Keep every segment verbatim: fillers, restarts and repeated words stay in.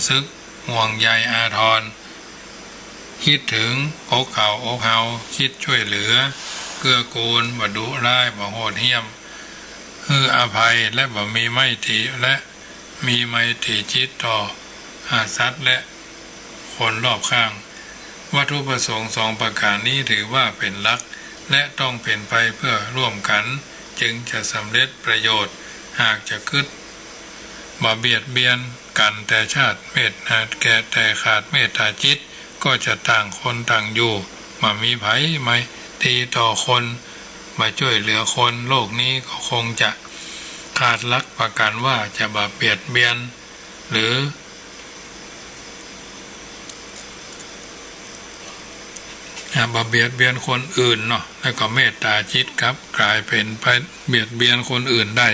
สึกห่วงใยอาทร กึ๊ดเถิงอกเขาอกเฮา กึ๊ดจ้วยเหลือ เกื้อกูล บ่ดุร้าย บ่โหดเหี้ยม หื้ออภัย และบ่มีไม้ตรี และมีไมตรีจิตต่อ อา สัตว์และคนรอบข้าง วัตถุประสงค์สองประก๋านนี้ถือว่าเป๋นหลัก และต้องเป๋นไปเพื่อร่วมกั๋น จึงจะสำเร็จประโยชน์ หากจะกึ๊ดบ่เบียดเบียนกั๋น แต่ชาติเมต แก่ แต่ขาดเมตตาจิต ก็จะต่างคนต่างอยู่ บ่มีใผไมตรีต่อคน บ่จ้วยเหลือคน โลกนี้ก็คงจะขาดหลักประกั๋นว่าจะบ่เบียดเบียน หรือ อ่า บ่เบียดเบียนคนอื่นเนาะ แล้วก็เมตตาจิตกลับก๋ายเป๋นไปเบียดเบียนคนอื่นได้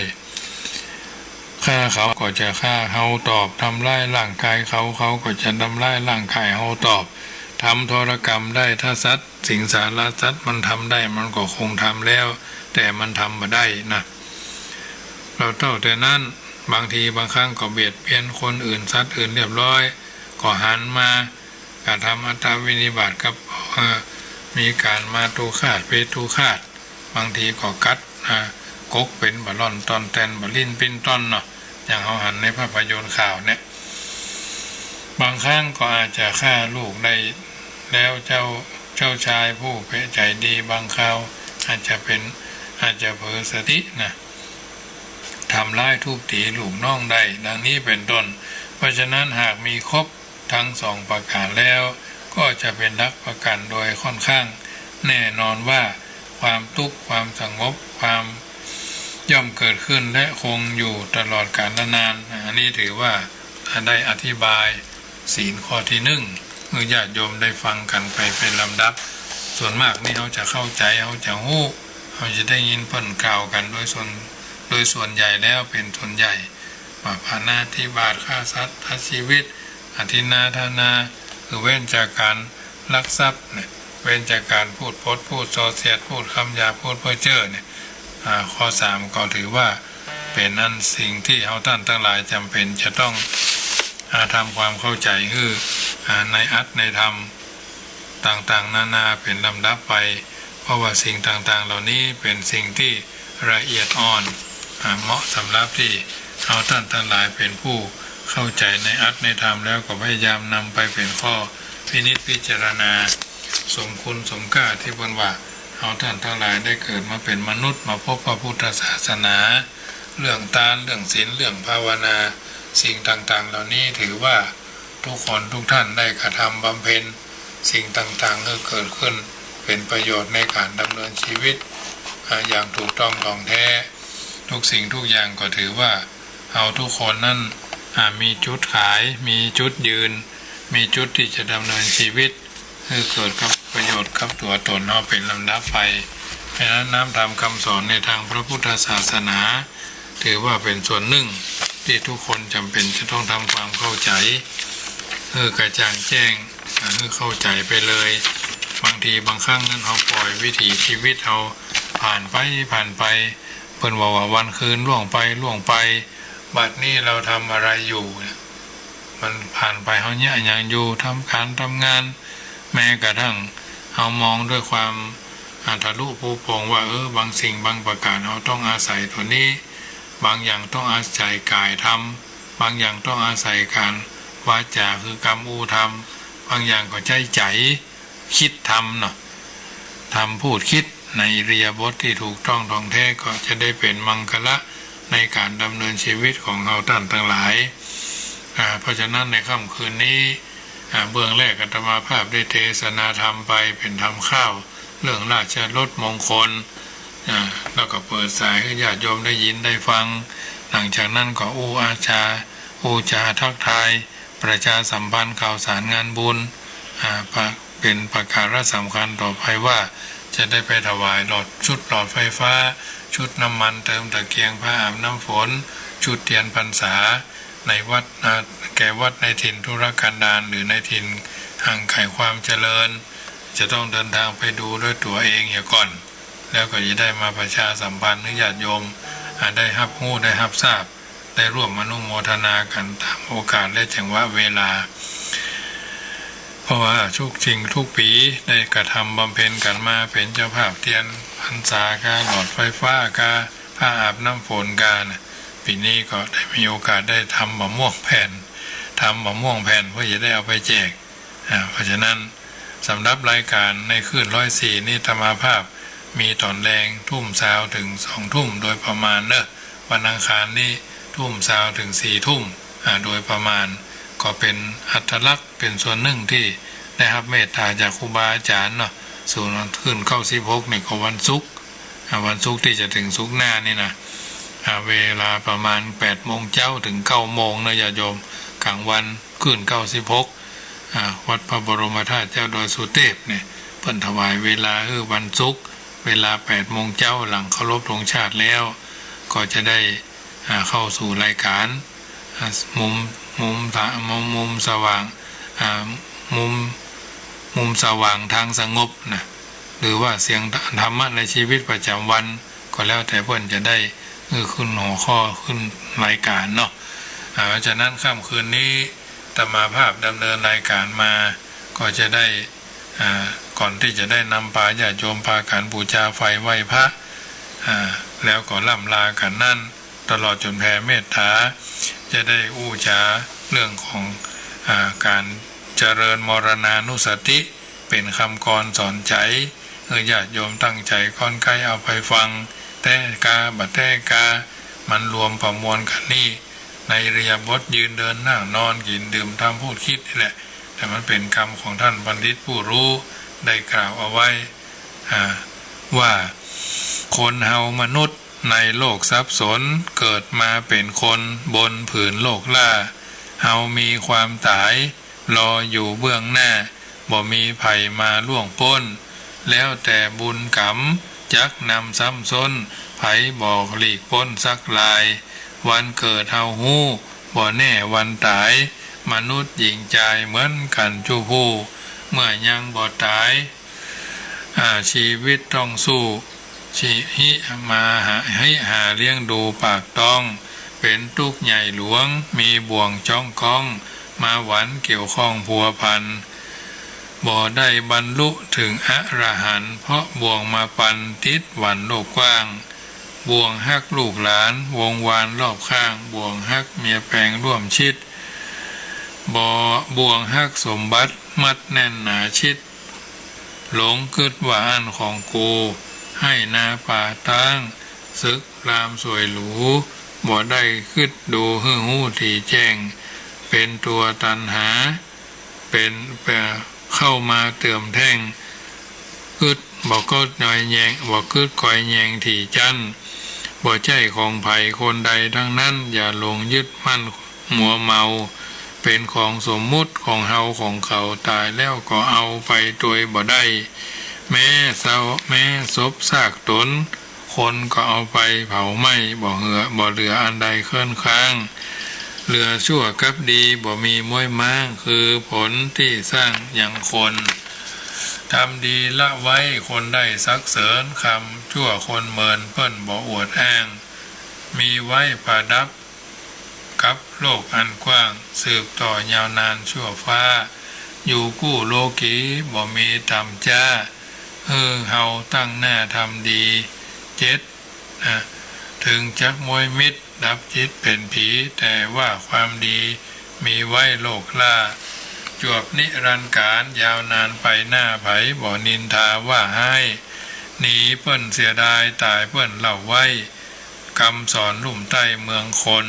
ฆ่าเขาก็จะฆ่าเฮาตอบ ทำร้ายร่างกายเขา เขาก็จะทำร้ายร่างกายเฮาตอบ ทำทรกรรมได้ ถ้าสัตว์สิงสารสัตว์มันทำได้ มันก็คงทำแล้ว แต่มันทำบ่ได้นะ แล้วเต้าแต่นั้น บางทีบางครั้งก็เบียดเบียนคนอื่น สัตว์อื่นเรียบร้อย ก็หันมากระทำอัตตวินิบาตกับ เอ่อ มีก๋านมาตุฆาต เปตุฆาต บางทีก็กัด อ่า กกเป๋นบ่าล่อนต่อนแตน บ่าลิ้นปิ้นต้อนเนาะ อย่างเฮาหันในภาพยนตร์ข่าวเนี่ย บางครั้งก็อาจจะฆ่าลูกได้แล้ว เจ้า เจ้าชายผู้เป๋นใจ๋ดี บางคราวอาจจะเป๋น อาจจะเผลอสตินะ ทำร้ายทุบตีลูกน้องได้ ดังนี้เป๋นต้น เพราะฉะนั้นหากมีครบทั้งสองประก๋านแล้ว ก็จะเป๋นหลักประกั๋นโดยค่อนข้างแน่นอนว่า ความตุ๊กข์ ความสงบ ความย่อมเกิดขึ้นและคงอยู่ตลอดกาลนาน อันนี้ถือว่าได้อธิบายศีลข้อตี้นึ่ง หื้อญาติโยมได้ฟังกั๋นไปเป๋นลำดับ ส่วนมากนี่เฮาจะเข้าใจ๋ เฮาจะฮู้ เฮาจะได้ยินเปิ้นกล่าวกั๋นโดยส่วน โดยส่วนใหญ่แล้วเป๋นส่วนใหญ่ ว่าปาณาติบาต ฆ่าสัตว์ตัดชีวิต อทินนาทานา คือเว้นจากก๋านลักทรัพย์เนี่ย เว้นจากก๋านพูดปด พูดส่อเสียด พูดกำหยาบ พูดเพ้อเจ้อเนี่ย อ่า ข้อสามก็ถือว่าเป๋นอันสิ่งตี้เฮาต้านตังหลายจ๋ำเป๋นจะต้อง อ่า ทำความเข้าใจ๋หื้อ อ่า ในอัตถ์ในธรรมต่างๆ นานาเป๋นลำดับไป เพราะว่าสิ่งต่างๆ เหล่านี้เป๋นสิ่งตี้ละเอียดอ่อน อ่า เหมาะสำหรับตี้เฮาต้านตังหลายเป๋นผู้เข้าใจ๋ในอัตถ์ในธรรม แล้วก็พยายามนำไปเป๋นข้อพินิจพิจารณา สมคุณสมค่าตี้เปิ้นว่า เฮาต้านตังหลายได้เกิดมาเป๋นมนุษย์ มาพบพระพุทธศาสนา เรื่องตาน เรื่องศีล เรื่องภาวนา สิ่งต่างๆ เหล่านี้ถือว่าทุกคนทุกท่านได้กระทำบำเพ็ญสิ่งต่างๆ หื้อเกิดขึ้นเป๋นประโยชน์ในก๋านดำเนินชีวิต อ่า อย่างถูกต้องถ่องแท้ ทุกสิ่งทุกอย่างก็ถือว่าเฮาทุกคนนั้น อ่า มีจุดขาย มีจุดยืน มีจุดตี้จะดำเนินชีวิต หื้อเกิดกับประโยชน์กับตั๋วต๋นเฮาเป๋นลำดับไป เพราะฉะนั้นน้ำธรรมคำสอนในตางพระพุทธศาสนา ถือว่าเป๋นส่วนนึ่งตี้ทุกคนจ๋ำเป๋นจะต้องทำความเข้าใจ๋หื้อกระจ่างแจ้ง อ่า หื้อเข้าใจ๋ไปเลย บางทีบางครั้งนั้นเฮาป่อยวิถีชีวิตเฮาผ่านไป ผ่านไป เปิ้นว่า ว่าวันคืนล่วงไป ล่วงไป บัดนี้เฮาทำอะไรอยู่เนี่ย มันผ่านไป เฮาเยียะอะหยังอยู่ ทำก๋านทำงาน แม้กระทั่งเฮามองด้วยความ อ่า ทะลุปูโป่งว่า เออ บางสิ่งบางประก๋านเฮาต้องอาศัยตั๋วนี้ บางอย่างต้องอาศัยก๋ายทำ บางอย่างต้องอาศัยก๋านวาจ๋า คือกำอู้ทำ บางอย่างก็ใจ๊ใจ๋ กึ๊ดทำเนาะ ทำพูดกึ๊ดในอิริยาบถตี้ถูกต้องถ่องแท้ ก็จะได้เป๋นมังคละในก๋านดำเนินชีวิตของเฮาต้านตังหลาย อ่า เพราะฉะนั้นในค่ำคืนนี้ อ่า เบื้องแรกอาตมาภาพได้เทศนาธรรมไปเป๋นธรรมค่าว เรื่องราชรสมงคล อ่า แล้วก็เปิดสายหื้อญาติโยมได้ยินได้ฟัง หลังจากนั้นก็อู้อาจา อู้จาทักทาย ประชาสัมพันธ์ข่าวสารงานบุญ อ่า ปะ เป๋นประก๋านสำคัญต่อไปว่า จะได้ไปถวายหลอด ชุดหลอดไฟฟ้า ชุดน้ำมันเติมตะเกียง ผ้าอาบน้ำฝน ชุดเตียนพรรษา ในวัด อ่า แก่วัดในถิ่นทุรกันดาร หรือในถิ่นห่างไกลความเจริญ จะต้องเดินทางไปดูด้วยตั๋วเองเหียก่อน แล้วก็จะได้มาประชาสัมพันธ์หื้อญาติโยม อ่า ได้ฮับฮู้ ได้ฮับทราบ ได้ร่วมอนุโมทนากั๋นต๋ามโอกาสและจังหวะเวลา เพราะว่าทุกสิ่งทุกปี๋ได้กระทำบำเพ็ญกั๋นมา เป๋นเจ้าภาพเตียนพรรษากา หลอดไฟฟ้ากา ผ้าอาบน้ำฝนกานะ ปี๋นี้ก็ได้มีโอกาสได้ทำบ่าม่วงแผ่น ทำบ่าม่วงแผ่นเพื่อจะได้เอาไปแจก อ่า เพราะฉะนั้นสำหรับรายก๋านในคลื่นร้อยสี่นี้ อาตมาภาพมีต๋อนแลงทุ่มซาวเถิงสองทุ่มโดยประมาณเนาะ วันอังคารนี้ทุ่มซาวเถิงสี่ทุ่ม อ่า โดยประมาณ ก็เป๋นอัตลักษณ์ เป๋นส่วนนึ่งตี้ได้ฮับเมตต๋าจากครูบาอาจ๋ารย์เนาะ ส่วนคลื่นเก้าสิบหกนี่ก็วันศุกร์ อ่า วันศุกร์ตี้จะเถิงศุกร์หน้านี่นะ อ่า เวลาประมาณแปดโมงเจ๊าเถิงเก้าโมงเนาะญาติโยม ก๋างวันคลื่นเก้าสิบหก อ่า วัดพระบรมธาตุเจ้าดอยสุเตพเนี่ย เปิ้นถวายเวลาหื้อวันศุกร์ เวลาแปดโมงเจ๊า หลังเคารพธงชาติแล้ว ก็จะได้ อ่า เข้าสู่รายก๋าน อ่า มุม มุมทะ มุม มุมสว่าง อ่า มุม มุมสว่างทางสงบนะ หรือว่าเสียงธรรมะในชีวิตประจ๋ำวัน ก็แล้วแต่เปิ้นจะได้ เออ ขึ้นหัวข้อ ขึ้นรายก๋านเนาะ อ่า เพราะฉะนั้นค่ำคืนนี้อาตมาภาพดำเนินรายก๋านมา ก็จะได้ อ่า ก่อนตี้จะได้นำปาญาติโยมปากั๋นปู๋จาไฟไหว้พระ อ่า แล้วก็ร่ำลากั๋นนั้น ตลอดจ๋นแผ่เมตต๋า จะได้อู้จ๋าเรื่องของ อ่า ก๋านเจริญมรณานุสติ เป๋นกำกรสอนใจ๋ หื้อญาติโยมตั้งใจ๋ค่อนใก๊เอาไปฟัง แต๊กา บ่แต๊กา มันรวมประมวลกั๋นนี่ ในอิริยาบถยืนเดินนั่งนอน กิ๋นดื่มทำพูดคิดนี่แหละ แต่มันเป๋นกำของต้านบัณฑิตผู้ฮู้ได้กล่าวเอาไว้ อ่า ว่า คนเฮามนุษย์ในโลกสับสน เกิดมาเป๋นคนบนผืนโลกล้า เฮามีความต๋ายรออยู่เบื้องหน้า บ่มีใผมาล่วงป๊น แล้วแต่บุญก๋รรมจักนำซ้ำซ้น ใผบ่หลีกป๊นสักราย วันเกิดเฮาฮู้ บ่แน่วันต๋าย มนุษย์หญิงจายเหมือนกั๋นจุผู้ เมื่อยังบ่ต๋าย อ่า ชีวิตต้องสู้ ชิ หิ มาหา หิ หาเลี้ยงดูปากต๊อง เป๋นตุ๊กข์ใหญ่หลวง มีบ่วงจ๊องก๊อง มาหวันเกี่ยวข้องพัวพัน บ่ได้บรรลุเถิงอรหันต์ เพราะบ่วงมาปันติดหวันโลกกว้าง บ่วงฮักลูกหลานวงวานรอบข้าง บ่วงฮักเมียแปงร่วมชิด บ่ บ่วงฮักสมบัติมัดแน่นหนาชิด หลงกึ๊ดว่าอั้นของกู ไฮ่นาป่าต๊าง ศึกรามสวยหรู บ่ได้กึ๊ดดูหื้อฮู้ถี่แจ้ง เป๋นตั๋วตัณหา เป๋น เป๋นเข้ามาเติมแท่ง กึ๊ดบ่กึ๊ดคอยแยง บ่กึ๊ดคอยแยงถี่จั้น บ่ใจ้ของใผคนใดทั้งนั้น อย่าหลงยึดมั่น มัวเมา เป๋นของสมมุติของเฮาของเขา ต๋ายแล้วก็เอาไปตวยบ่ได้ แม้เศร้า แม้ศพซากต๋น คนก็เอาไปเผาไหม้ บ่เหลือ บ่เหลืออันใดเคิ้นค้าง เหลือชั่วกับดีบ่มีม้วยม้าง คือผลตี้สร้างยังคน ทำดีละไว้คนได้สรรเสริญ คำชั่วคนเมินเปิ้นบ่อวดอ้าง มีไว้ประดับ กับโลกอันกว้าง สืบต่อยาวนานชั่วฟ้า อยู่กู้โลกีบ่มีต่ำจ๊า หื้อเฮาตั้งหน้าทำดี เจ็ด นะ เถิงจักม้วยมิด ดับจิตเป๋นผี แต่ว่าความดีมีไว้โลกล้า จวบนิรันดร์ก๋าล ยาวนานไปหน้า ใผบ่นินทาว่าฮ้าย หนีเปิ้นเสียดาย ต๋ายเปิ้นเล่าไว้ กำสอนลุ่มใต้เมืองคน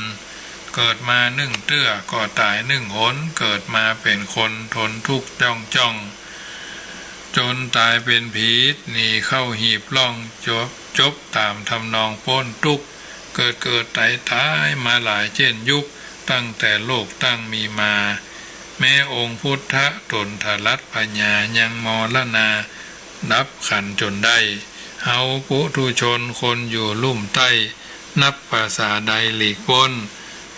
เกิดมานึ่งเตื้อก็ต๋ายนึ่งหน เกิดมาเป๋นคนทนทุกข์จ้องจ้อง จนต๋ายเป๋นผี หนีเข้าหีบล่อง จบ จบต๋ามทำนองป๊นตุ๊กข์ เกิดเกิดต๋ายต๋ายมาหลายเจ้นยุค ตั้งแต่โลกตั้งมีมา แม้องค์พุทธะต๋นทรัตน์ปัญญา ยังมรณา ดับขันจนได้ เฮาปุถุชนคนอยู่ลุ่มใต้ นับประสาใดหลีกป๊น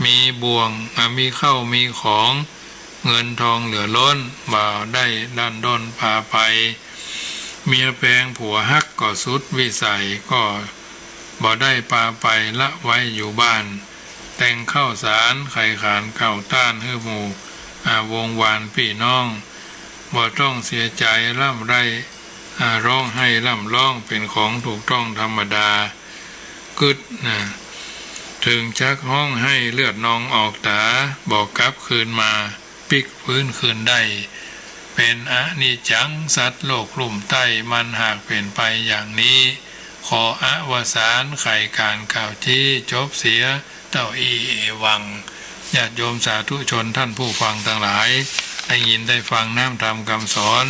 มีบ่วง อ่ะ มีเข้ามีของ เงินทองเหลือล้น บ่ได้ดั้นด้นปาไป เมียแปงผัวฮักก็สุดวิสัย ก็บ่ได้ปาไปละไว้อยู่บ้าน แต่งข้าวสาร ไข่ขานข้าวต้านหื้อหมู่ อ่า วงวานปี้น้อง บ่ต้องเสียใจ๋ร่ำไร อ่า ฮ้องไห้ร่ำร้อง เป๋นของถูกต้องธรรมดา กึ๊ดนะ เถิงจักฮ้องไห้เลือดนองออกต๋า บ่กลับคืนมา ปิ๊กฟื้นคืนได้ เป๋นอนิจจัง สัตว์โลกลุ่มใต้ มันหากเป๋นไปอย่างนี้ ขออวสาน ไขก๋านกล่าวจี้ จบเสียเต้าอี้ เอวัง ญาติโยมสาธุชนท่านผู้ฟังตังหลาย ได้ยินได้ฟังน้ำธรรมกำสอน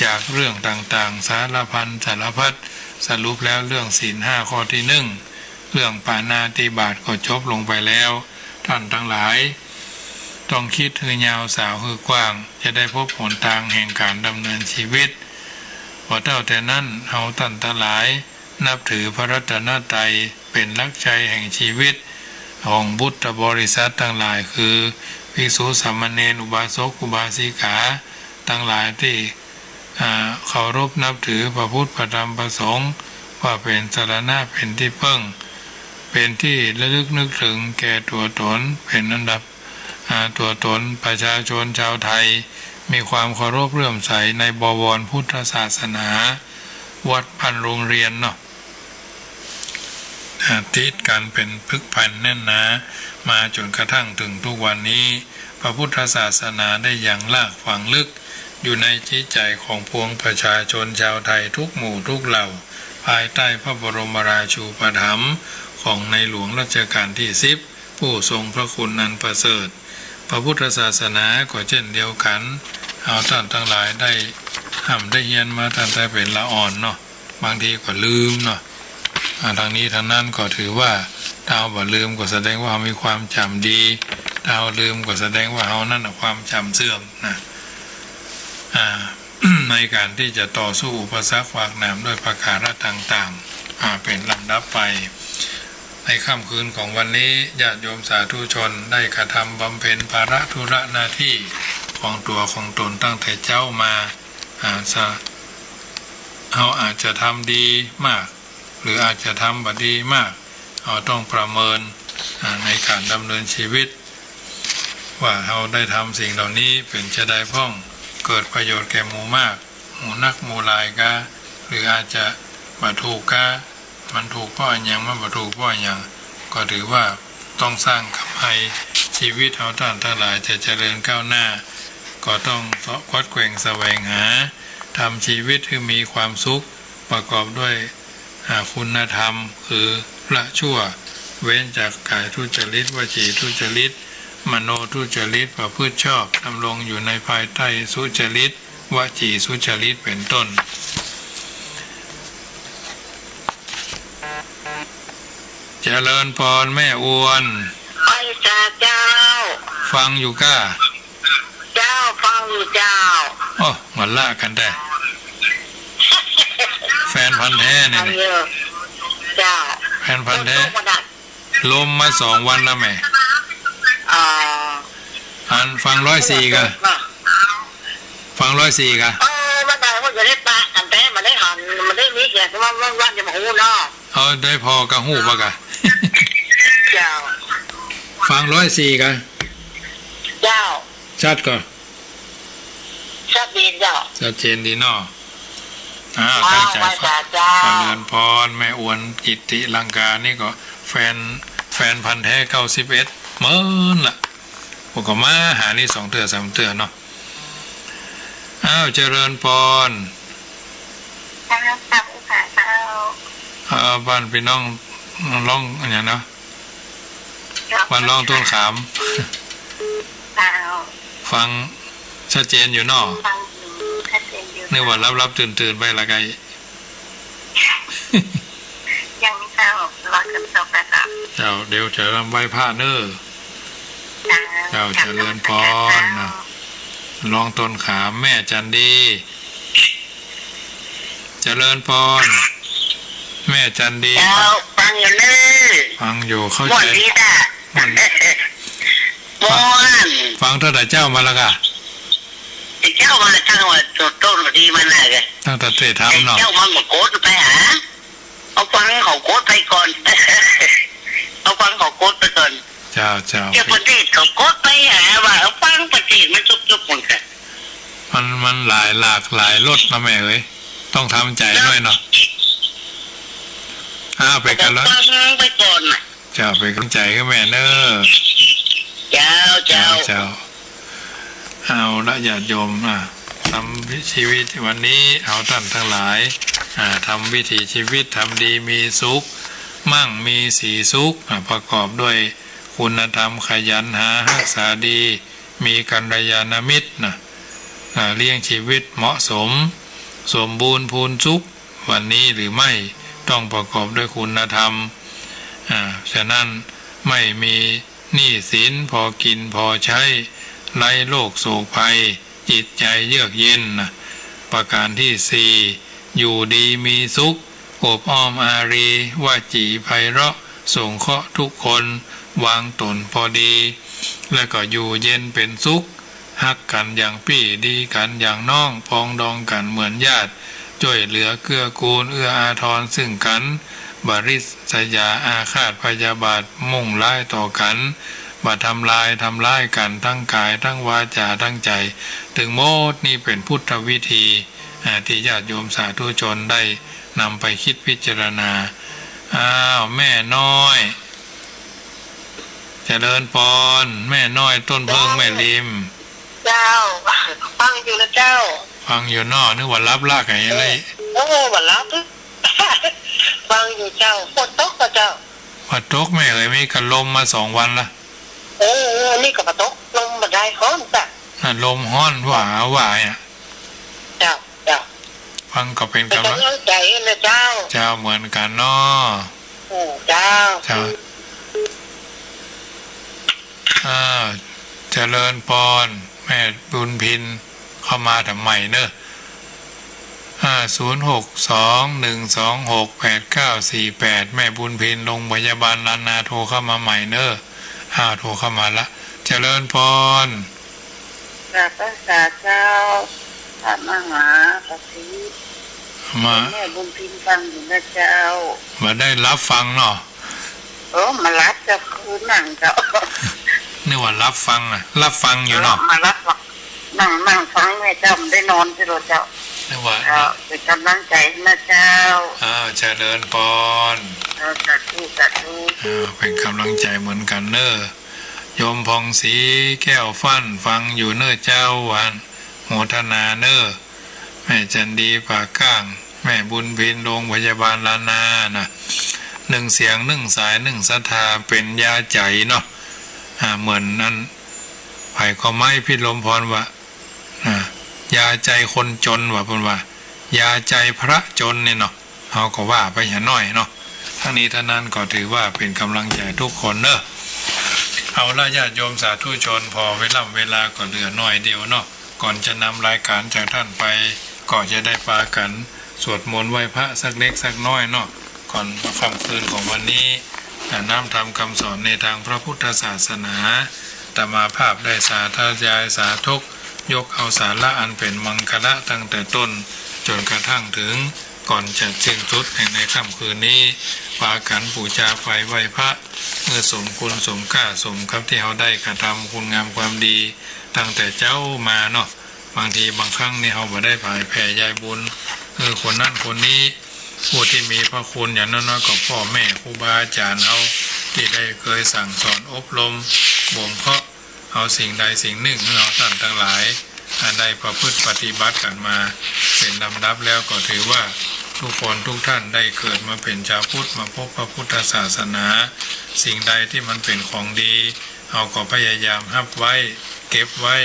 จากเรื่องต่างๆ สารพันสารพัด สรุปแล้วเรื่องศีลห้าข้อตี้นึ่ง เรื่องปาณาติบาตก็จบลงไปแล้ว ท่านตังหลาย ต้องกึ๊ดหื้อยาวสาวหื้อกว้าง จะได้พบหนตางแห่งก๋านดำเนินชีวิต บ่เต้าแต่นั้น เฮาต้านตังหลาย นับถือพระรัตนตรัยเป๋นหลักใจ๋แห่งชีวิต ของพุทธบริษัทตังหลาย คือภิกษุสามเณร อุบาสกอุบาสิกาตังหลายตี้ อ่า เคารพนับถือพระพุทธพระธรรมพระสงฆ์ ว่าเป๋นสรณะ เป๋นตี้เปิ้ง เป๋นตี้ระลึกนึกเถิงแก่ตั๋วต๋น เป๋นอันดับ อ่า ตั๋วต๋นประชาชนจาวไทย มีความเคารพเลื่อมใสในบวรพุทธศาสนา วัดบ้านโฮงเฮียนเนาะ อ่า ติดกั๋นเป๋นผึกผันแน่นหนา มาจ๋นกระทั่งเถิงทุกวันนี้ พระพุทธศาสนาได้ยังรากฝังลึกอยู่ในจิตใจ๋ของปวงประชาชนจาวไทยทุกหมู่ทุกเหล่า ภายใต้พระบรมราชูปถัมภ์ของในหลวงรัชกาลตี้สิบ ผู้ทรงพระคุณอันประเสริฐ พระพุทธศาสนาก็เจ้นเดียวกั๋น เฮาต้านตังหลายได้ฮ่ำได้เฮียนมาตั้งแต่เป๋นละอ่อนเนาะ บางทีก็ลืมเนาะ อ่า ตังนี้ตังนั้นก็ถือว่า ถ้าเฮาบ่ลืมก็แสดงว่าเฮามีความจ๋ำดี ถ้าเฮาลืมก็แสดงว่าเฮานั้นน่ะความจ๋ำเสื่อมนะ อ่า ในก๋านตี้จะต่อสู้อุปสรรคขวากหนามด้วยประก๋าระต่างๆ อ่า เป๋นลำดับไป ในค่ำคืนของวันนี้ ญาติโยมสาธุชนได้กระทำบำเพ็ญภาระธุระหน้าตี้ของตั๋วของต๋นตั้งแต่เจ๊ามา อ่า สะ เฮาอาจจะทำดีมาก หรืออาจจะทำบ่ดีมาก เฮาต้องประเมิน อ่า ในก๋านดำเนินชีวิต ว่าเฮาได้ทำสิ่งเหล่านี้เป๋นจาใดพ่อง เกิดประโยชน์แก่หมู่มาก หมู่นักหมู่หลายกา หรืออาจจะบ่ถูกกา มันถูกเพราะอะหยัง มันบ่ถูกเพราะอะหยัง ก็ถือว่าต้องสร้างกำไร ชีวิตเฮาต้านตังหลายจะเจริญก้าวหน้า ก็ต้องเซาะกวัดแกว่งแสวงหา ทำชีวิตหื้อมีความสุข ประกอบด้วย อ่า คุณธรรม คือละชั่ว เว้นจากกายทุจริต วจีทุจริต มโนทุจริต ประพฤติชอบ ดำรงอยู่ในภายใต้สุจริต วจีสุจริต เป๋นต้น เจริญพรแม่อวน ไหว้สาเจ้า ฟังอยู่ก้า เจ้า ฟังอยู่เจ้า โอ้ หัวเราะกั๋นแต๊ แฟนพันธุ์แท้นี่ ฟังอยู่ เจ้า แฟนพันธุ์แท้ ลมตกมาดัก ลมมาสองวันแล้วแม่ อ๋อ อันฟังร้อยสี่กา เนาะ ฟังร้อยสี่กา เออ บ่ได้ บ่ได้ปะกั๋นแต๊ บ่ได้หัน บ่ได้มีเสียงว่า ว่า ว่าจะมาฮู้เนาะ เอาได้ผ่อก้าฮู้บ่กา เจ้า ฟังร้อยสี่กา เจ้า ชัดก่อ ชัดดีเจ้า ชัดเจนดีเนาะ อ่า เจ้า ตั้งใจ๋ ไหว้สาเจ้า เจริญพร แม่อวนกิตติลังกา นี่ก็แฟน แฟนพันธุ์แท้เก้าสิบเอ็ด เมินละ ผมก็มาหานี่สองเตื้อสามเตื้อเนาะ อ้าว เจริญพร เจ้า ค่ะ เจ้า เอ่อ บ้านพี่น้องร้องอะหยังเนาะ เจ้า บ้านร้องต้นขาม เจ้า ฟังชัดเจนอยู่เนาะ ฟังอยู่ ชัดเจนอยู่ นึกว่าหลับๆ ตื่นๆ ไปละไก ยังเจ้า รอจนจบนะครับ เจ้า เดี๋ยวจะรำไหว้พระเน้อ เจ้า เจ้า เจริญพรนะ ร้องต้นขาม แม่จันดี เจริญพร แม่จันดี เจ้า ฟังอยู่เน้อ ฟังอยู่ เข้าใจ๋ ม่วนดีจ้ะ ม่วน ม่วน ฟังตั้งแต่เจ๊ามาละกา แต่เจ๊ามาตั้งว่าต้นดีมาน่ะแก ตั้งแต่เตะทำเนาะ แต่เจ๊ามาบ่โกรธไปหา เอาฟังเขาโกรธไปก่อน เอาฟังเขาโกรธไปก่อน เจ เจ้า เจ้า เจ้าประเทศก็กดไปหาว่า เออ ฟังประเทศมันสุขๆ มันก็ มัน มันหลายหลากหลายรสนะแม่เอ๋ย ต้องทำใจ๋หน้อยเนาะ อ้าว เป๋นกำลัง ฟังไปก่อนน่ะ เจ้า เป๋นกำลังใจ๋หื้อแม่เน่อ เจ้า เจ้า เจ้า เจ้า เอาละญาติโยม อ่ะ ทำชีวิตวันนี้ เอาต้านตังหลาย อ่ะ ทำวิถีชีวิต ทำดีมีสุข มั่งมีสีสุข อ่ะ ประกอบด้วยคุณธรรม ขยันหา ฮักษาดี มีกัลยาณมิตรนะ อ่ะ เลี้ยงชีวิตเหมาะสม สมบูรณ์พูนสุข วันนี้หรือไม่ ต้องประกอบด้วยคุณธรรม อ่า ฉะนั้นไม่มีหนี้สิน พอกินพอใช้ ไร้โรคโศกภัย จิตใจเยือกเย็นนะ ประการที่สี่ อยู่ดีมีสุข อบอ้อมอารี วจีไพเราะ สงเคราะห์ทุกคน วางตนพอดี และก็อยู่เย็นเป๋นสุข ฮักกั๋นอย่างปี้ ดีกั๋นอย่างน้อง ปองดองกั๋นเหมือนญาติ จ้วยเหลือเกื้อกูล เอื้ออาทรซึ่งกั๋น บ่ริษยาอาฆาตพยาบาท มุ่งร้ายต่อกั๋น บ่ทำลายทำร้ายกั๋น ตึงก๋ายตึงวาจ๋าตึงใจ๋ ตึงหมดนี้เป๋นพุทธวิธี อ่า ตี้ญาติโยมสาธุชนได้นำไปกึ๊ดพิจารณา อ้าว แม่น้อย เจริญปอน แม่น้อยต้นเผิ้งแม่ริม เจ้า ฟังอยู่นะเจ้า ฟังอยู่เนาะ นึกว่าหลับละไงอะไร เออ บ่หลับ ฟังอยู่เจ้า ฝนตกบ่เจ้า ฝนตกแม่เอ๋ย มีกะลมมาสองวันละ เออ เออ นี่ก็บ่ตก ลมบ่ได้ ฮ้อนจ้ะ อ่ะ ลมฮ้อนหวาหวาอ่ะ เจ้า เจ้า ฟังก็เป๋นกำลัง เป๋นกำลังใจ๋นะเจ้า เจ้า เหมือนกั๋นเนาะ อืม เจ้า เจ้า อ่า เจริญปอน แม่บุญพินเข้ามาถามใหม่เนอะ อ่า ศูนย์หกสอง หนึ่งสองหก แปดเก้าสี่แปด แม่บุญพินโรงพยาบาลล้านนา โทรเข้ามาใหม่เนอะ อ่า โทรเข้ามาละ เจริญปอน กราบพระสาเจ้า พระมหาปฏิ มา แม่บุญพินฟังอยู่นะเจ้า บ่ได้หลับฟังเนาะ เออ บ่หลับเจ้า คืนนั่งเจ้า นึกว่าหลับฟังนะ หลับฟังอยู่เนาะ เออ บ่หลับฟัง นั่ง นั่งฟังแม่เจ้า บ่ได้นอนเจ้า เจ้า นึกว่า เจ้า เป๋นกำลังใจ๋นะเจ้า อ่า เจริญปอน เออ สาธุ สาธุ อ่า เป๋นกำลังใจ๋เหมือนกั๋นเนอะ โยมผ่องศรีแก้วฟั่น ฟังอยู่เนอะเจ้า ว่าอั้น โมทนาเนอะ แม่จันดีป่าก้าง แม่บุญพินโรงพยาบาลล้านนานะ นึ่งเสียงนึ่งสายนึ่งศรัทธาเป๋นยาใจ๋เนาะ อ่า เหมือนอัน ใผก็ไม้พิรมพรว่า อ่า ยาใจ๋คนจนว่า เปิ้นว่า ยาใจ๋พระจนนี่เนาะ เฮาก็ว่าไปหาหน้อยเนาะ ทั้งนี้ทั้งนั้นก็ถือว่าเป๋นกำลังใจ๋ทุกคนเนอะ เอาละญาติโยมสาธุชน ผ่อเวล่ำเวลาก็เหลือหน้อยเดียวเนาะ ก่อนจะนำรายก๋านจากต้านไป ก็จะได้ปากั๋นสวดมนต์ไหว้พระสักเล็กสักน้อยเนาะ ก่อนค่ำคืนของวันนี้ อ่า น้อมธรรมคำสอนในตางพระพุทธศาสนา อาตมาภาพได้สาธยายสาธก ยกเอาสาระอันเป๋นมังคละตั้งแต่ต้นจ๋นกระทั่งเถิงก่อนจะสิ้นสุดแห่งในค่ำคืนนี้ ปากั๋นปู๋จาไฟไหว้พระ เมื่อสมคุณสมค่าสมกับตี้เฮาได้กระทำคุณงามความดีตั้งแต่เจ๊ามาเนาะ บางทีบางครั้งนี่เฮาบ่ได้ผายแผ่ยายบุญ เออ คนนั้นคนนี้ ผู้ตี้มีพระคุณอย่างน้อยๆ ก็ป้อแม่ครูบาอาจ๋ารย์เฮา ตี้ได้เกยสั่งสอนอบรมบ่มเพาะ เอาสิ่งใดสิ่งนึ่งหื้อเฮาต้านตังหลาย อันได้ประพฤติปฏิบัติกั๋นมาเป๋นลำดับแล้ว ก็ถือว่าทุกคนทุกต้านได้เกิดมาเป๋นจาวพุทธ มาพบพระพุทธศาสนา สิ่งใดตี้มันเป๋นของดี เฮาก็พยายามฮับไว้ เก็บไว้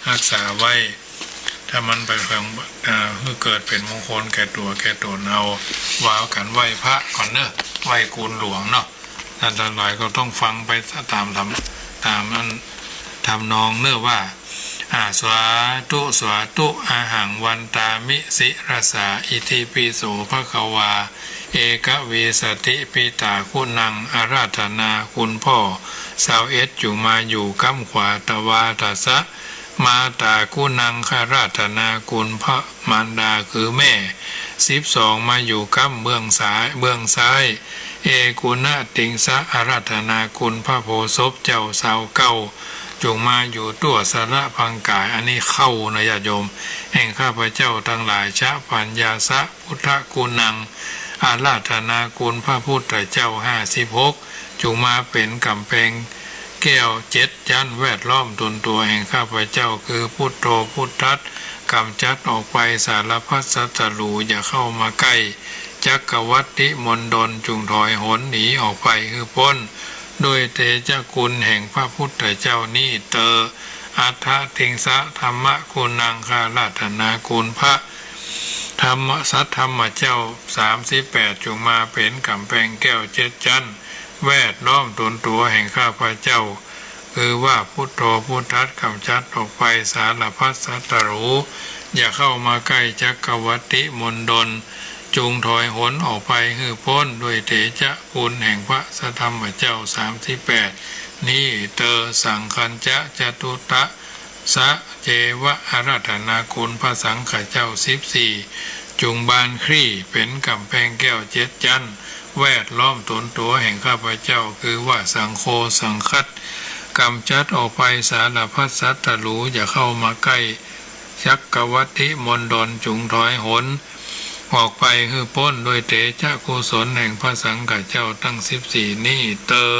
ฮักษาไว้ ถ้ามันไปเป๋น อ่า หื้อเกิดเป๋นมงคลแก่ตั๋วแก่ต๋น เฮาว่ากั๋นไหว้พระก่อนเนาะ ไหว้กูลหลวงเนาะ ต้านตังหลายก็ต้องฟังไปต๋ามธรรม ต๋ามอันทำนองเนาะว่า อ่า สาธุ สาธุ อะหัง วันตามิ สิรสา อิติปิโส ภะคะวา เอกวิสสติ ปิตาคุณัง อาราธนา คุณป้อ ซาวเอ็ด จุ่งมาอยู่ก้ำขวา ตวาตะสะ มาตาคุณัง อาราธนา คุณพระมารดาคือแม่ สิบสอง มาอยู่ก้ำเบื้องซ้าย เบื้องซ้าย เอกุณะติงสะ อาราธนาคุณพระโพธิ์ศพเจ้าซาวเก้า จงมาอยู่ตั๋วสละพังกาย อันนี้เข้านะญาติโยม แห่งข้าพเจ้าตังหลาย ชะปัญญาสะ พุทธกุณัง อาราธนาคุณพระพุทธเจ้าห้าสิบหก จงมาเป๋นก๋ำแปงแก้วเจ็ดจั๊น แวดล้อมตนตั๋วแห่งข้าพเจ้า คือพุทโธพุทธัส ก๋ำจัดออกไปสารพัดศัตรู อย่าเข้ามาใก้ จักกัปวัตติมณฑล จงถอยหนหนีออกไปหื้อป๊น ด้วยเตชะคุณแห่งพระพุทธเจ้านี้เตอ อัฏฐติงสะ ธัมมกุณัง ข้าอาราธนาคุณพระธรรม สัทธรรมเจ้าสามสิบแปด จงมาเป๋นก๋ำแปงแก้วเจ็ดจั๊น แวดล้อมตนตั๋วแห่งข้าพเจ้า คือว่าพุทโธพุทธัส ก๋ำจัดออกไปสารพัดศัตรู อย่าเข้ามาใก้จักกัปวัตติมณฑล จงถอยหนออกไปหื้อป๊น ด้วยเตชะคุณแห่งพระสัทธรรมเจ้าสามสิบแปดนี้เตอ สังฆัญจะ จตุตะสะเจวะ อาราธนาคุณพระสังฆเจ้าสิบสี่ จงบานคลี่เป๋นก๋ำแปงแก้วเจ็ดจั๊น แวดล้อมตนตั๋วแห่งข้าพเจ้า คือว่าสังโฆสังฆัส ก๋ำจัดออกไปสารพัดศัตรู อย่าเข้ามาใก้ จักกัปวัตติมณฑล จงถอยหนออกไปหื้อป๊น ด้วยเตชะกุศลแห่งพระสังฆเจ้าตังสิบสี่นี้เตอ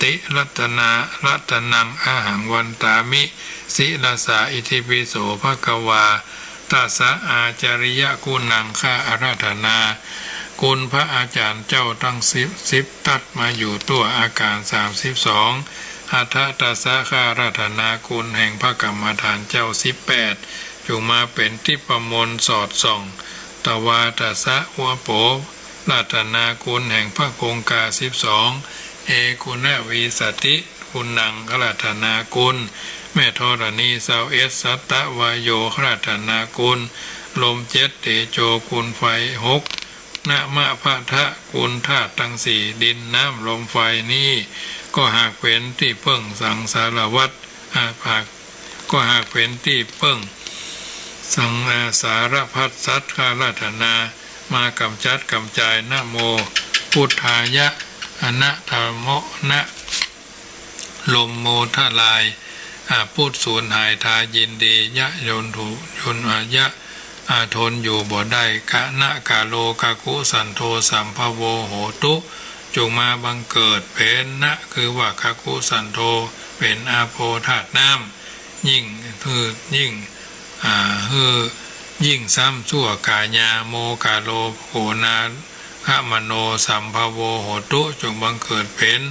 ติรัตนา รัตนัง อหัง วันตามิ ศิรสา อิติปิโส ภะคะวา ตัสสะ อาจาริยกุณัง ข้าอาราธนาคุณพระอาจารย์เจ้าตังสิบ สิบทัศน์ มาอยู่ตั๋วอาการสามสิบสอง อัฏฐตัสสะ ข้าอาราธนาคุณแห่งพระกรรมฐานเจ้าสิบแปด จงมาเป๋นทิพมนต์สอดส่อง ตวาตัสสะ อุปโภ รัตนาคุณแห่งพระคงคาสิบสอง เอกุณะวิสติกุณัง อาราธนาคุณแม่ธรณีซาวเอ็ด สัตตวาโย อาราธนาคุณลมเจ็ด เตโจ คุณไฟหก นะมะพะทะ คุณธาตุตังสี่ ดินน้ำลมไฟนี้ ก็หากเป๋นตี้เปิ้งสังสารวัฏ อา หาก ก็หากเป๋นตี้เปิ้งสัง อา สารพัดสัตว์ ข้าอาราธนา มาก๋ำจัดก๋ำจาย นะโมพุทธายะ อะนะธรรมโมนะ ลมโมทลาย อา พุทธสูญหายทายินดี ยะยนถูยน อา ยะ อา ทนอยู่บ่ได้ กะนะกาโล กะกุสันโธ สัมภะโว โหตุ จงมาบังเกิดเป๋น นะ คือว่า กะกุสันโธ เป๋นอาโปธาตุน้ำ ยิ่ง คือ ยิ่ง อ่า คือ ยิ่งซ้ำชั่วกายา โมกาโล ภะโขนาคมโน สัมภะโว โหตุ จงบังเกิดเป๋น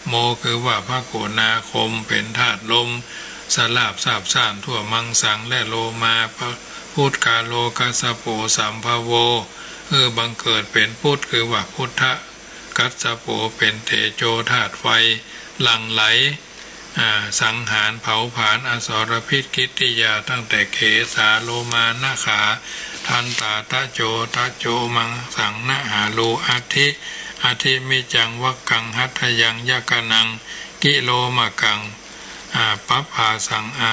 โม คือว่า ภะโขนาคม เป๋นธาตุลม สลาบซาบซ่านทั่วมังสัง และโลมา พะ พุทธกาโล กัสสะโป สัมภะโว คือบังเกิดเป๋นพุทธ คือว่า พุทธกัสสะโป เป๋นเตโจธาตุไฟ หลั่งไหล อ่า สังหารเผาผลาญอสรพิษกิริยา ตั้งแต่เกสา โลมา นะขา ทันตา ตะโจ ตะโจ มังสัง นะหารู อัตถิ อัตถิมิจจัง วักกัง หัตถยัง ยะกะนัง กิโลมะกัง อ่า ปัปภาสัง อา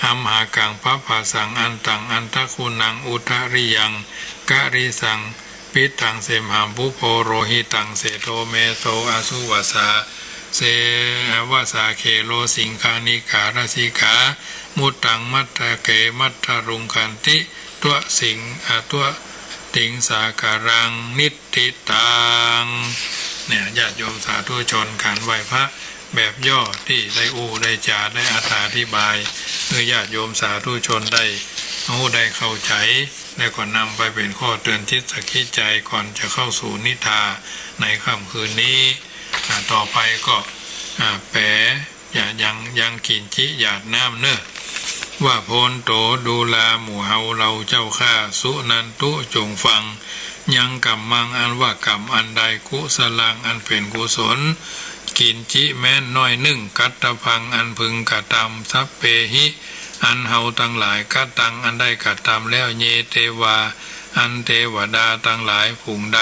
อัมหากัง ปัปภาสัง อันตัง อันทะกุณัง อุทะริยัง กะริสัง ปิตตัง เสมหัง ปุโพ โรหิตัง เสโท เมโท อสุวาสา เสวาสา เคโล สิงคานิกา ลสิกา มุตตัง มัตตะเก มัตตะรุงคันติ ตวะสิง อ่า ตวะติงสาการัง นิตติตัง เนี่ย ญาติโยมสาธุชน ก๋านไหว้พระแบบย่อตี้ได้อู้ได้จ๋าได้อธิบาย หื้อญาติโยมสาธุชนได้ฮู้ได้เข้าใจ๋ และก็นำไปเป๋นข้อเตือนจิตสะกิดใจ๋ ก่อนจะเข้าสู่นิทานในค่ำคืนนี้ อ่า ต่อไปก็ อ่า แป๋ ยัง ยังกิ๋นจิหยาดน้ำเน่อ ว่าโพนโตดูราหมู่เฮาเหล่าเจ้าข้า สุนันตุ จงฟัง ยังกัมมัง อันว่ากรรมอันใด กุสลัง อันเป๋นกุศล กิ๋นจิ แม้นน้อยนึ่ง กัตตะพัง อันพึงกระตำ สัพเพหิ อันเฮาตังหลาย กะตัง อันได้กระตำแล้ว เย เตวา อันเตวดาตังหลายฝูงใด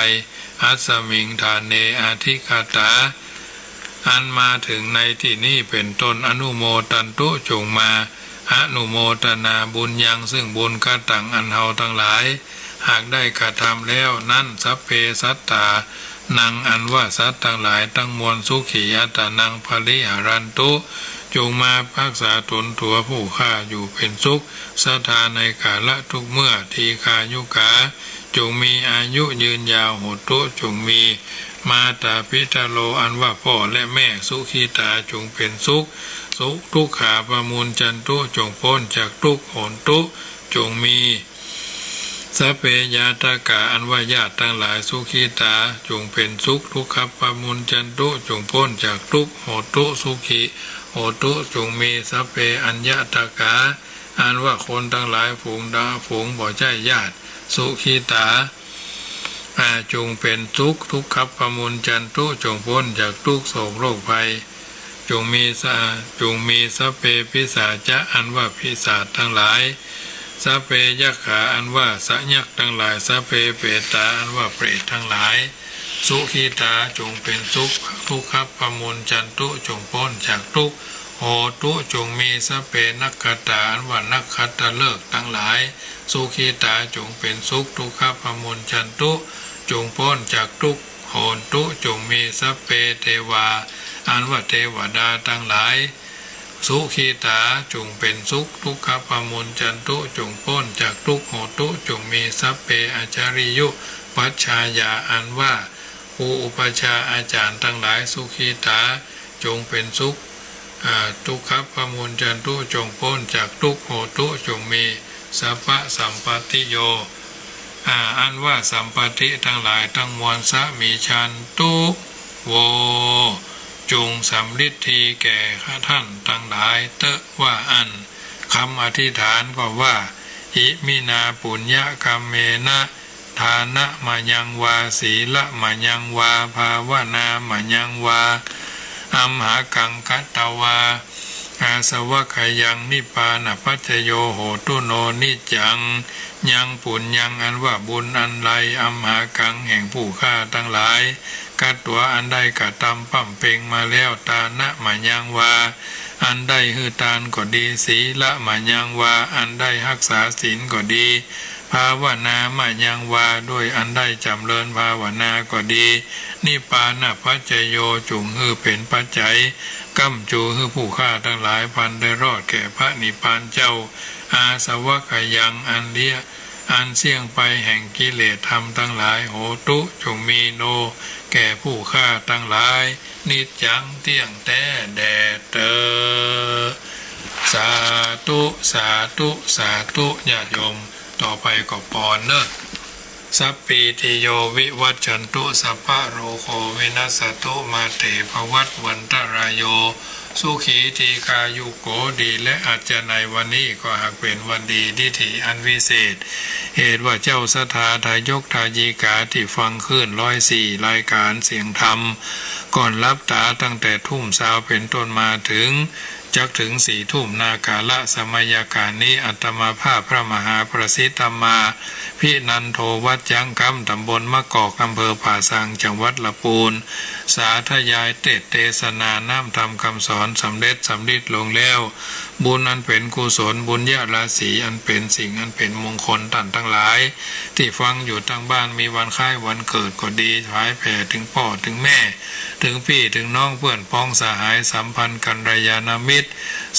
อัสสมิง ฐาเน อธิคตา อันมาเถิงในตี้นี้เป๋นต้น อนุโมทันตุ จงมาอนุโมทนาบุญยังซึ่งบุญ กะตัง อันเฮาตังหลาย หากได้กระตำแล้วนั้น สัพเพ สัตตา นัง อันว่าสัตว์ตังหลายตังมวล สุขี อัตตานัง ปะริหะรันตุ จงมาฮักษาตนตั๋วผู้ข้าอยู่เป๋นสุข สัทธา ในกาละทุกเมื่อ ดีฆายุกา จงมีอายุยืนยาว โหตุ จงมี มาตาปิตะโร อันว่าพ่อและแม่ สุขีตา จงเป๋นสุข สุ ทุกขาปะมุญจันตุ จงป๊นจากทุกข์ โหนตุ จงมี สัพเพญาตากา อันว่าญาติตังหลาย สุขีตา จงเป๋นสุข ทุกขัปปะมุญจันตุ จงป๊นจากทุกข์ โหตุ สุขี โหตุ จงมี สัพเพอัญญาตากา อันว่าคนตังหลายฝูงดา ฝูงบ่ใจ้ญาติ สุขีตา อา จงเป๋นสุข ทุกขัปปะมุญจันตุ จงป๊นจากทุกข์โศกโรคภัย จงมีสา จงมี สัพเพปิศาจะ อันว่าปีศาจตังหลาย สัพเพยักขา อันว่าสะยักษ์ตังหลาย สัพเพเปตา อันว่าเปรตตังหลาย สุขีตา จงเป๋นสุข ทุกขัปปะมุญจันตุ จงป๊นจากทุกข์ โหตุ จงมี สัพเพนักขัตตา อันว่านักขัตฤกษ์ตังหลาย สุขีตา จงเป๋นสุข ทุกขัปปะมุญจันตุ จงป๊นจากทุกข์ โหนตุ จงมี สัพเพเตวา อันว่าเตวดาตังหลาย สุขีตา จงเป๋นสุข ทุกขัปปะมุญจันตุ จงป๊นจากทุกข์ โหตุ จงมี สัพเพอัจฉริยุปัชฌายา อันว่าครูอุปัชฌาย์อาจ๋ารย์ตังหลาย สุขีตา จงเป๋นสุข อา ทุกขัปปะมุญจันตุ จงป๊นจากทุกข์ โหตุ จงมี สัพพะสัมปตติโย อา อันว่าสัมปตติตังหลายตังมวล สะมิชชันตุ โว จงสำริดดีแก่ต้านตังหลายเต๊อะ ว่าอั้น กำอธิษฐานก็ว่า อิมินาปุญญกัมเมนะ ทานะมะยังวา สีละมะยังวา ภาวนามะยังวา อัมหากังกัตตวา อาสวัคคยัง นิพพานะปัจจโย โหตุโน นิจจัง ยังปุญญัง อันว่าบุญอันใด อัมหากัง แห่งผู้ข้าตังหลาย กัตตวา อันได้กระตำบำเพ็งมาแล้ว ทานะมะยังวา อันได้หื้อตานก็ดี สีละมะยังวา อันได้ฮักษาศีลก็ดี ภาวนามะยังวา ด้วยอันได้จ๋ำเริญภาวนาก็ดี นิพพานะปัจจโย จุ่งหื้อเป๋นปัจจัย ก้ำจูหื้อผู้ข้าตังหลาย พลันได้รอดแก่พระนิพพานเจ้า อาสวัคคยัง อันเลี้ย อันเสี้ยงไปแห่งกิเลสธรรมตังหลาย โหตุ จุ่งมี โน แก่ผู้ข้าตังหลาย นิจจัง เตี้ยงแต๊แด่เต๊อะ สาธุ สาธุ สาธุ ญาติโยม ต่อไปก็ปอนเนอะ สัพพีติโยวิวัชชันตุ สัพพะโรโควินัสสตุ มาเตภวัตวันตรายโย สุขีทีฆายุโก ดีและอัจฉริยะ วันนี้ก็หากเป๋นวันดีทิฏฐิอันวิเศษ เหตุว่าเจ้าศรัทธาทายกทายิกาตี้ฟังคลื่นร้อยสี่รายการเสียงธรรม ก่อนหลับต๋าตั้งแต่ทุ่มซาวเป๋นต้นมาเถิง จักเถิงสี่ทุ่ม นาก๋าละสมัยก๋านนี้ อาตมาภาพพระมหาประสิทธิ์ธรรมาภินันโท วัดจ๊างกำ ต๋ำบลมะกอก อำเภอป่าซาง จังหวัดละปูน สาธยายเตสน์เตสนาน้ำธรรมกำสอน สำเร็จสำริดลงแล้ว บุญอันเป๋นกุศล บุญญาราศีอันเป๋นสิ่งอันเป๋นมงคล ต้านตังหลายตี้ฟังอยู่ตังบ้าน มีวันคล้ายวันเกิดก็ดี ผายแผ่เถิงป้อเถิงแม่ เถิงปี้เถิงน้อง เปื้อนพ้องสหาย สัมพันธ์กัลยาณมิตร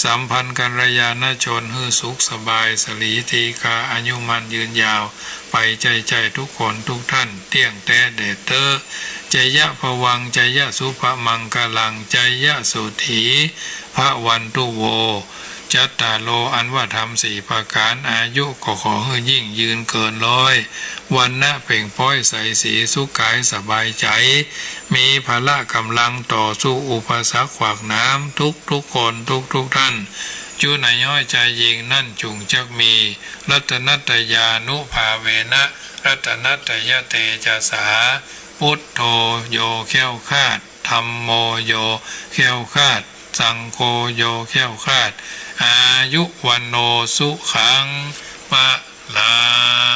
สัมพันธ์กัลยาณชน หื้อสุขสบาย สลีทีฆา อายุมั่นยืนยาว ไปใจ้ๆ ทุกคนทุกท่าน เตี้ยงแต๊แด่เต๊อะ จยะภวัง จยะสุภมังคลัง จยะสุถี ภวันตุโว จัตตาโร อันว่าธรรมสี่ประก๋าน อายุก็ขอหื้อยิ่งยืนเกินร้อย วรรณะเปล่งป๊อยใสสี สุขกายสบายใจ๋ มีพละก๋ำลังต่อสู้อุปสรรคขวากหนาม ทุกๆ คน ทุกๆ ท่าน จุใหญ่น้อยจายยิ่งนั้นจุ่งจักมี รัตนัตตยานุภาเวนะ รัตนัตตยเตจสา พุทโธโยแคล้วคลาด ธัมโมโยแคล้วคลาด สังโฆโยแคล้วคลาด อายุวัณโณสุขังพลัง